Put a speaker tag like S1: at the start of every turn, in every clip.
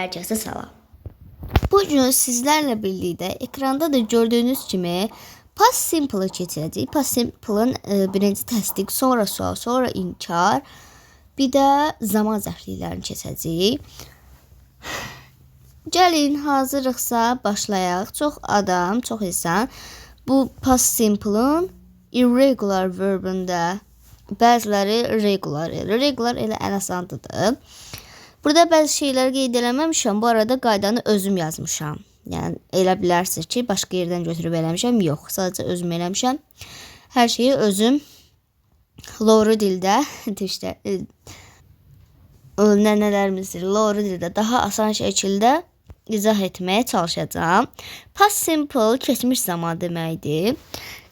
S1: Hər kəsə salam. Bu gün sizlərlə birlikdə ekranda da gördüyünüz kimi past simple-ı keçirəcəyik. Past simple-ın birinci təsdiq, sonra sual, sonra inkar, bir də zaman zərfliklərini keçəcəyik. Gəlin, hazırıqsa başlayaq. Çox adam, çox insan bu past simple-ın irregular verbində, bəziləri regular elə. Regular elə ən asanıdır. Burada bəzi şeyləri qeyd eləməmişəm. Bu arada qaydanı özüm yazmışam. Yəni elə bilərsiniz ki, başqa yerdən götürüb eləmişəm. Yox, sadəcə özüm eləmişəm. Hər şeyi özüm loru dildə, işte nənələrimiz deyir, loru dildə daha asan şəkildə izah etməyə çalışacağam. Past simple keçmiş zaman deməkdir.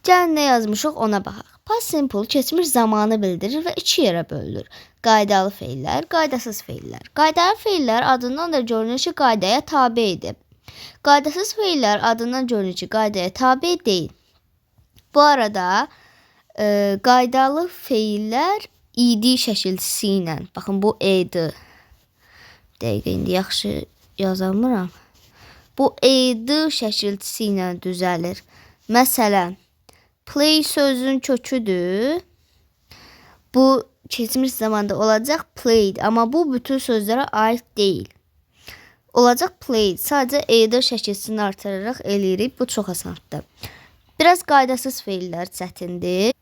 S1: Gəlin, nə yazmışıq, ona baxaq. Past simple keçmiş zamanı bildirir və iki yerə bölünür. Qaydalı feillər, qaydasız feillər. Qaydalı feillər adından da görünür ki, qaydaya tabedir. Qaydasız feillər adından görünür ki, qaydaya tabe deyil. Bu arada qaydalı feillər ed şəkilçisi ilə. Baxın, bu ed. Dəqiqə, indi yaxşı yazamıram. Bu ed şəkilçisi ilə düzəlir. Məsələn, play sözün köküdür. Bu keçmiş zamanda olacaq played, amma bu bütün sözlərə aid deyil. Olacaq played. Sadəcə ed şəkilçisini artıraraq eləyirik. Bu çox asandır. Biraz qaydasız feillər çətindir.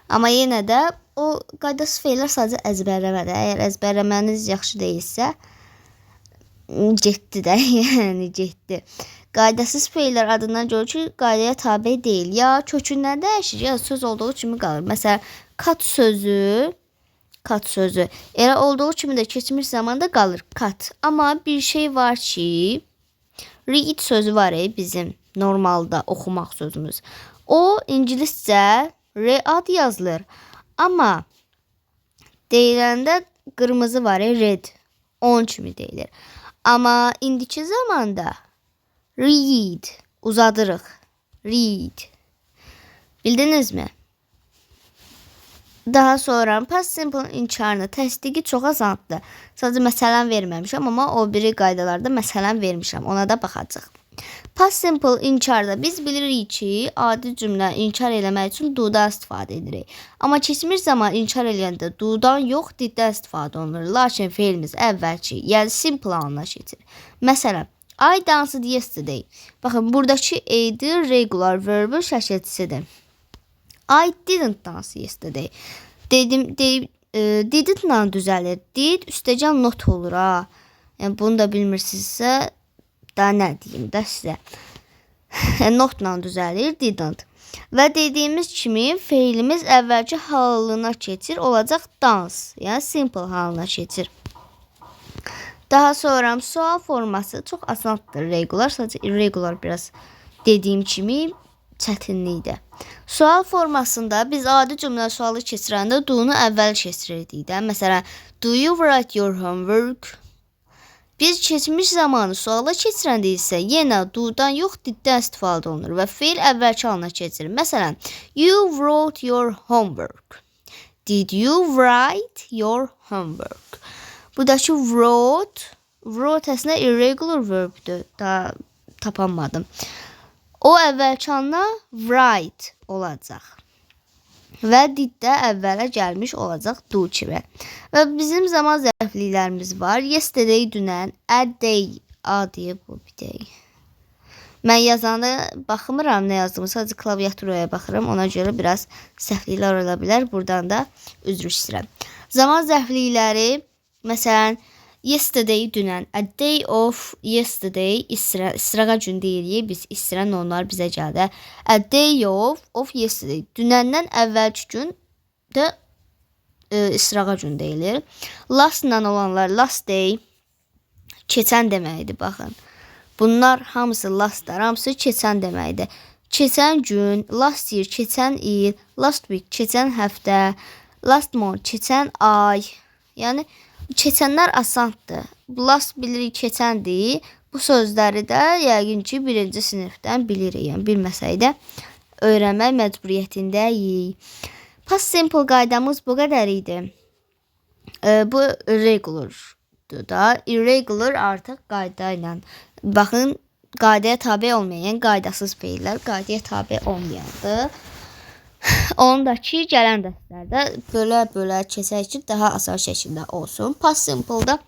S1: Amma yenə də o qaydasız feillər sadəcə əzbərləmədir. Əgər əzbərləməniz yaxşı deyilsə, getdi də, yəni getdi. Qaydasız feillər adından görür ki, qaydaya tabe deyil. Ya kökündən dəyişir, ya söz olduğu kimi qalır. Məsələn, cut sözü, cut sözü elə olduğu kimi də keçmiş zamanda qalır cut. Amma bir şey var ki, read sözü var bizim normalda oxumaq sözümüz. O ingiliscə read yazılır. Amma deyiləndə qırmızı var, red. Onun kimi deyilir. Amma indiki zamanda read uzadırıq. Read. Bildinizmi? Daha sonra past simple inkarını, təsdiqi çox asandır. Sadəcə məsələn verməmişəm, amma o biri qaydalarda məsələn vermişəm. Ona da baxacağıq. Past simple inkarda biz bilirik ki, adi cümlə inkar eləmək üçün do-dan istifadə edirik. Amma keçmiş zaman inkar eləyəndə do-dan yox, did-dən istifadə olunur. Lakin feilimiz əvvəlki, yəni simple halına keçir. Məsələn, I danced yesterday. Baxın, buradakı ed regular verb'ün şəkilçisidir. I didn't dance yesterday. Dedim, didn't-la düzəlir. Did üstəgəl not olur ha. Yəni bunu da bilmirsinizsə, daha nə deyim də sizə. Notla düzəlir, didn't. Və dediyimiz kimi feilimiz əvvəlki halına keçir, olacaq dance. Yəni simple halına keçir. Daha sonra sual forması çox asandır regular, sadəcə irregular biraz dediyim kimi çətinlikdir. Sual formasında biz adi cümlə sualı keçirəndə do-nu əvvəl keçirirdik də. Məsələn, do you write your homework? Biz keçmiş zamanı suala keçirəndə isə yenə do-dan yox, did-dən istifadə olunur və feil əvvəlki halına keçirir. Məsələn, you wrote your homework. Did you write your homework? Buradakı wrote, wrote əslində irregular verb'dir. Daha tapanmadım. O əvvəlki halına write olacaq. Və did də əvvələ gəlmiş olacaq do kimi. Və bizim zaman zərfliklərimiz var. Yesterday dünən, a day, a deyib bu bir dəqiqə. Mən yazanda baxmıram nə yazdığımı, sadəcə klaviaturaya baxıram. Ona görə biraz səhvliklər ola bilər. Buradan da üzr istəyirəm. Zaman zərflikləri, məsələn, yesterday dünən, a day of yesterday istirağa gün deyirik. Biz istirən onlar bizə gəldi. A day of yesterday. Dünəndən əvvəlki gün də istirağa gün deyilir. Last-la olanlar last day keçən deməkdir, baxın. Bunlar hamısı lastlar, hamısı keçən deməkdir. Keçən gün, last year keçən il, last week keçən həftə, last month keçən ay. Yəni keçənlər asandır. Last bilirik keçəndir. Bu sözləri də yəqin ki, birinci sinifdən bilirik. Yəni bilməsək də öyrənmək məcburiyyətindəyik. Past simple qaydamız bu qədər idi. Bu regular. da. Irregular artıq qayda ilə. Baxın, qaydaya tabe olmayan, yəni qaydasız feillər, qaydaya tabe olmayandır. Onu da ki, gələn dərslərdə bölə-bölə keçək ki, daha asan şəkildə olsun. Past simple-da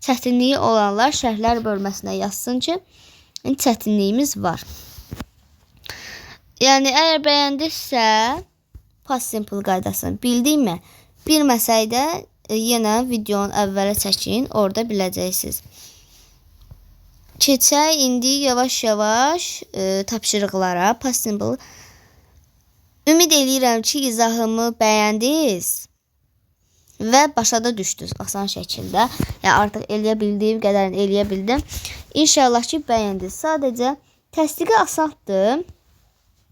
S1: çətinliyi olanlar şərhlər bölməsinə yazsın ki, çətinliyimiz var. Yəni, əgər bəyəndinizsə, past simple qaydasını bildikmi? Bilməsək də yenə videonun əvvələ çəkin, orada biləcəksiniz. Keçək indi yavaş-yavaş tapşırıqlara. Past simple. Ümid eləyirəm ki, izahımı bəyəndiniz və başa da düşdünüz asan şəkildə. Yəni artıq eləyə bildiyim qədərini eləyə bildim. İnşallah ki, bəyəndiniz. Sadəcə təsdiqi asandır.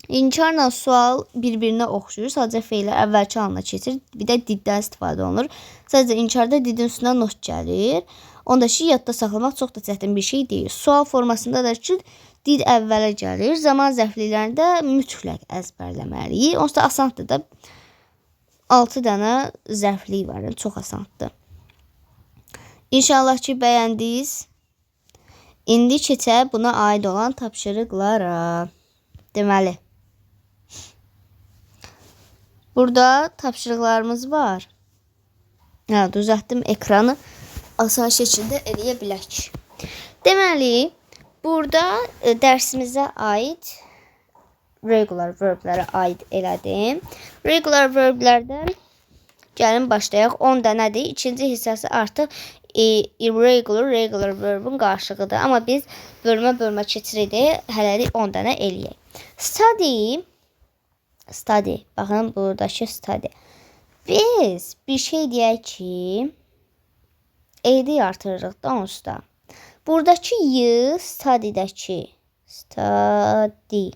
S1: İnkarla sual bir-birinə oxşuyur. Sadəcə feillər əvvəlki halına keçir. Bir də diddən istifadə olunur. Sadəcə inkarda didin üstünə not gəlir. Onda ki, yadda saxlamaq çox da çətin bir şey deyil. Sual formasında da ki, did əvvələ gəlir. Zaman zərfliklərində mütləq əzbərləməliyik. Onsuz da asandır da. 6 dənə zərflik var. Yəni, çox asandır. İnşallah ki, bəyəndiniz. İndi keçək buna aid olan tapşırıqlara. Deməli, burada tapşırıqlarımız var. Hə, düzəltdim ekranı. Asan şəkildə eləyə bilək. Deməli, burada dərsimizə aid regular verblərə aid elədim. Regular verblərdən gəlin başlayaq. 10 dənədir. İkinci hissəsi artıq irregular, regular verbin qarşığıdır. Amma biz bölmə-bölmə keçirik deyə hələlik 10 dənə eləyək. Study, study. Baxın, buradakı study. Biz bir şey deyək ki, ed artırırıq da onsuz da. Buradakı y, study-dəki, study.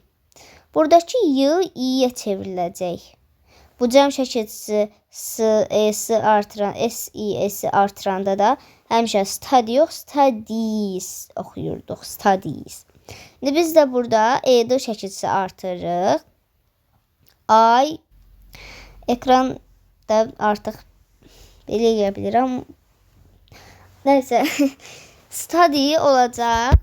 S1: Buradakı y, i-yə çevriləcək. Bu cəm şəkilçisi s, e, s artıran, s, i, s artıranda da həmişə study yox, studies oxuyurduq. Studies. İndi biz də burada ed şəkilçisi artırırıq. I ekranda artıq belə eləyə bilirəm. Nəysə, study olacaq.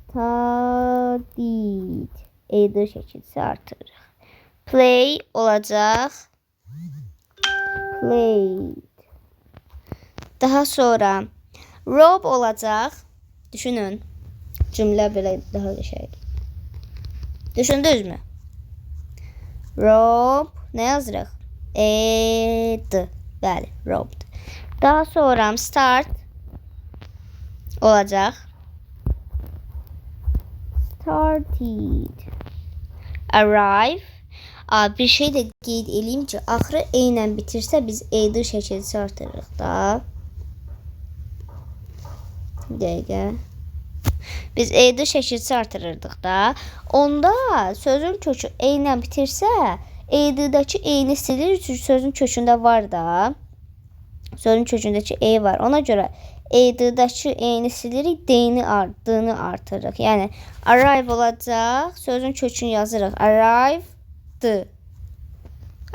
S1: Studied. Ed şəkilçisi artırırıq. Play olacaq. Played. Daha sonra rob olacaq. Düşünün. Cümlə belə daha qəşəngdir. Düşündünüzmü? Rob nə yazırıq? Ed. Bəli, robbed. Daha sonra start olacaq. Started. Arrive. Bir şey də qeyd eləyim ki, axırı e ilə bitirsə biz ed şəkilçisi artırırıq da. Bir dəqiqə. Biz ed şəkilçisi artırırdıq da. Onda sözün kökü e ilə bitirsə, ed-dəki e-ni silir, çünki sözün kökündə var da. Sözün kökündəki e var. Ona görə ed-dəki e-ni silirik, d-ni artırırıq. Yəni arrive olacaq. Sözün kökünü yazırıq. Arrived.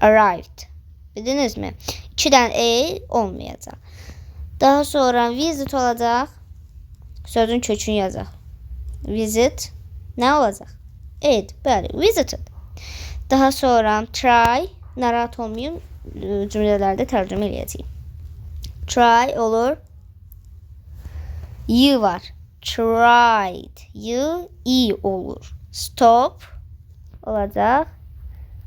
S1: Arrived. Bildinizmi? 2 dənə e olmayacaq. Daha sonra visit olacaq. Sözün kökünü yazaq. Visit nə olacaq? Ed. Bəli, visited. Daha sonra try. Narahat olmayın. Cümlələrdə tərcümə eləyəcəyim. Try olur. Y var. Tried. Y, i olur. Stop olacaq.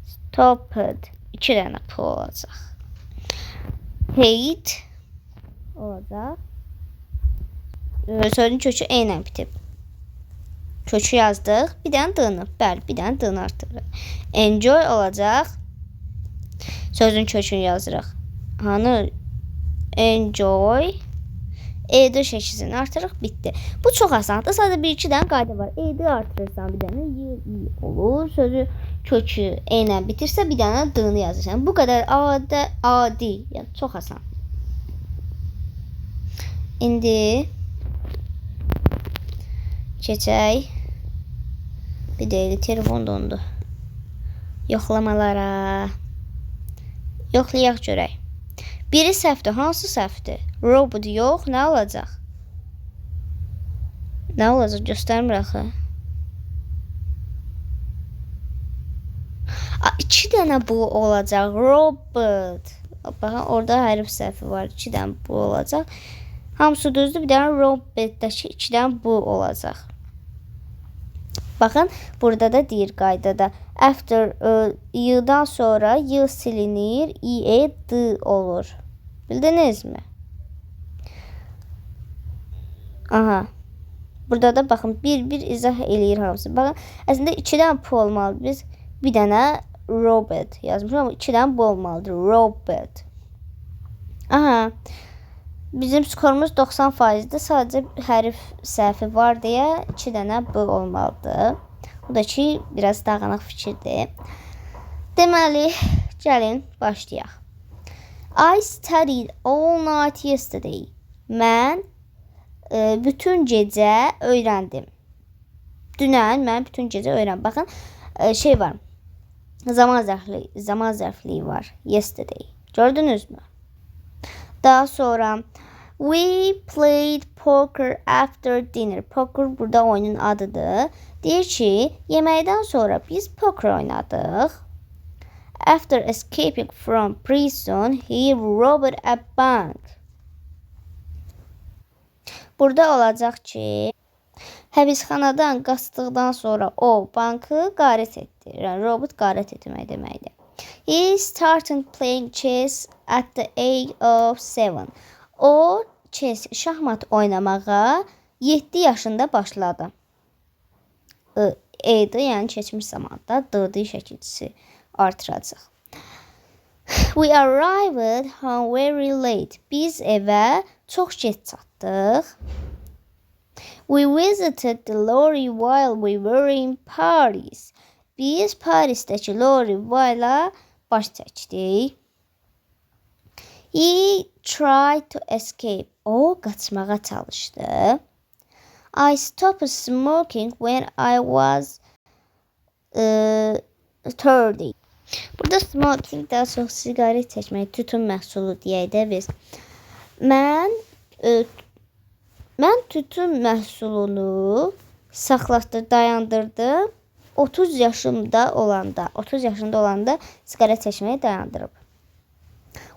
S1: Stopped. 2 dənə p olacaq. Hate olacaq. Sözün kökü e ilə bitib. Kökü yazdıq. Bir dənə d-nı. Bəli, bir dənə d-nı artırırıq. Enjoy olacaq. Sözün kökünü yazırıq. Hanı? Enjoy. Ed şəkilini artırırıq, bitdi. Bu çox asandır. Sadəcə bir-iki dənə qayda var. Ed artırırsan bir dənə y, i olur. Sözü kökü e ilə bitirsə bir dənə d-nı yazırsan. Bu qədər adi, yəni çox asan. İndi keçək. Bir dəqiqə, telefon dondu. Yoxlamalara. Yoxlayaq görək. Biri səhvdir. Hansı səhvdir? Robbed yox, nə olacaq? Nə olacaq? Göstərmir axı. A, 2 dənə bu olacaq. Robbed. Baxın, orada hərf səhvi var. 2 dənə bu olacaq. Hamısı düzdür. Bir dənə Robbed-dəki 2 dənə bu olacaq. Baxın, burada da deyir qaydada. After y-dan sonra y silinir, i, e, d olur. Bildinizmi? Aha. Burada da baxın, bir-bir izah eləyir hamısı. Baxın, əslində 2 dənə p olmalıdır. Biz bir dənə Robert yazmışıq, amma 2 dənə bu olmalıdır. Robert. Aha. Bizim skorumuz 90%-dir. Sadəcə hərf səhvi var deyə 2 dənə B olmalıdır. Bu da ki, biraz dağınıq fikirdir. Deməli, gəlin başlayaq. I studied all night yesterday. Mən bütün gecə öyrəndim. Dünən mən bütün gecə öyrəndim. Baxın, şey var. Zaman zərfliyi var. Yesterday. Gördünüzmü? Daha sonra we played poker after dinner. Poker burada oyunun adıdır. Deyir ki, yeməkdən sonra biz poker oynadıq. After escaping from prison, he robbed a bank. Burada olacaq ki, həbsxanadan qaçdıqdan sonra o bankı qarət etdi. Yəni robbed qarət etmək deməkdir. He started playing chess at the age of 7. O chess, şahmat oynamağa 7 yaşında başladı. E-dir, yəni keçmiş zamanda D-dir şəkilçisi artıracaq. We arrived home very late. Biz evə çox gec çatdıq. We visited the Louvre while we were in Paris. Biz Parisdəki Louvre-a baş çəkdik. He tried to escape. O qaçmağa çalışdı. I stopped smoking when I was 30. Burada smoking daha çox siqaret çəkmək, tütün məhsulu deyək də biz. Mən tütün məhsulunu saxlatdı, dayandırdım. 30 yaşımda olanda, 30 yaşında olanda siqaret çəkməyi dayandırıb.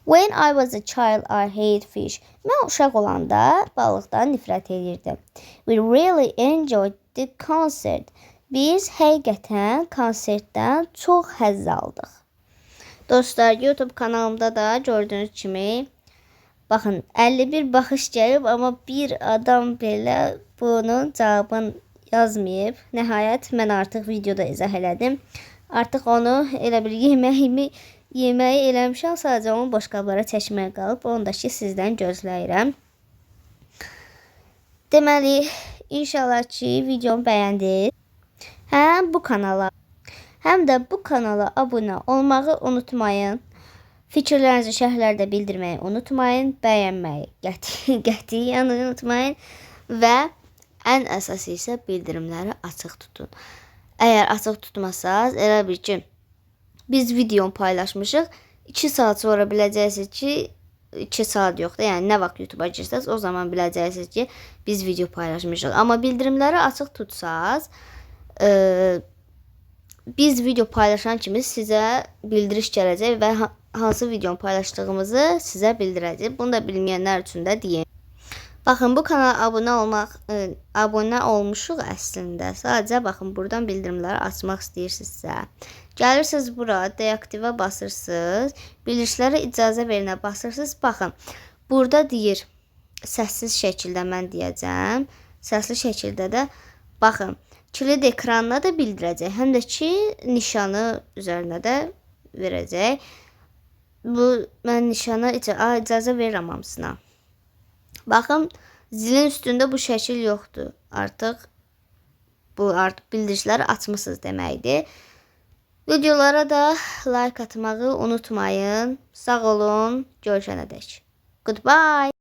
S1: When I was a child, I hate fish. Mən uşaq olanda balıqdan nifrət edirdim. We really enjoyed the concert. Biz həqiqətən konsertdən çox həzz aldıq. Dostlar, YouTube kanalımda da gördüyünüz kimi baxın, 51 baxış gəlib, amma bir adam belə bunun cavabını yazmayıb. Nəhayət mən artıq videoda izah elədim. Artıq onu elə bir yeməyi eləmişəm, sadəcə onu boşqablara çəkməyə qalıb. Onu da ki sizdən gözləyirəm. Deməli, inşallah ki videomu bəyəndiniz. Həm bu kanala, həm də bu kanala abunə olmağı unutmayın. Fikirlərinizi şərhlərdə bildirməyi unutmayın. Bəyənməyi qətiyyən unutmayın və ən əsası isə bildirimləri açıq tutun. Əgər açıq tutmasanız, elə bil ki, biz videonu paylaşmışıq. 2 saat sonra biləcəksiniz ki, 2 saat yox da, yəni nə vaxt YouTube-a girsəz, o zaman biləcəksiniz ki, biz video paylaşmışıq. Amma bildirimləri açıq tutsaz, biz video paylaşan kimi sizə bildiriş gələcək və hansı videonu paylaşdığımızı sizə bildirəcək. Bunu da bilməyənlər üçün də deyim. Baxın, bu kanala abunə olmuşuq əslində. Sadəcə baxın, buradan bildirimləri açmaq istəyirsinizsə, gəlirsiniz bura, deaktivə basırsınız, bildirişlərə icazə verinə basırsınız. Baxın, burada deyir, səssiz şəkildə mən deyəcəm. Səsli şəkildə də baxın, kilid ekranına da bildirəcək, həm də ki, nişanı üzərinə də verəcək. Bu, mən nişana icazə verirəm hamısına. Baxın, zilin üstündə bu şəkil yoxdur. Artıq bu artıq bildirişləri açmısınız deməkdir. Videolara da like atmağı unutmayın. Sağ olun. Görüşənədək. Goodbye.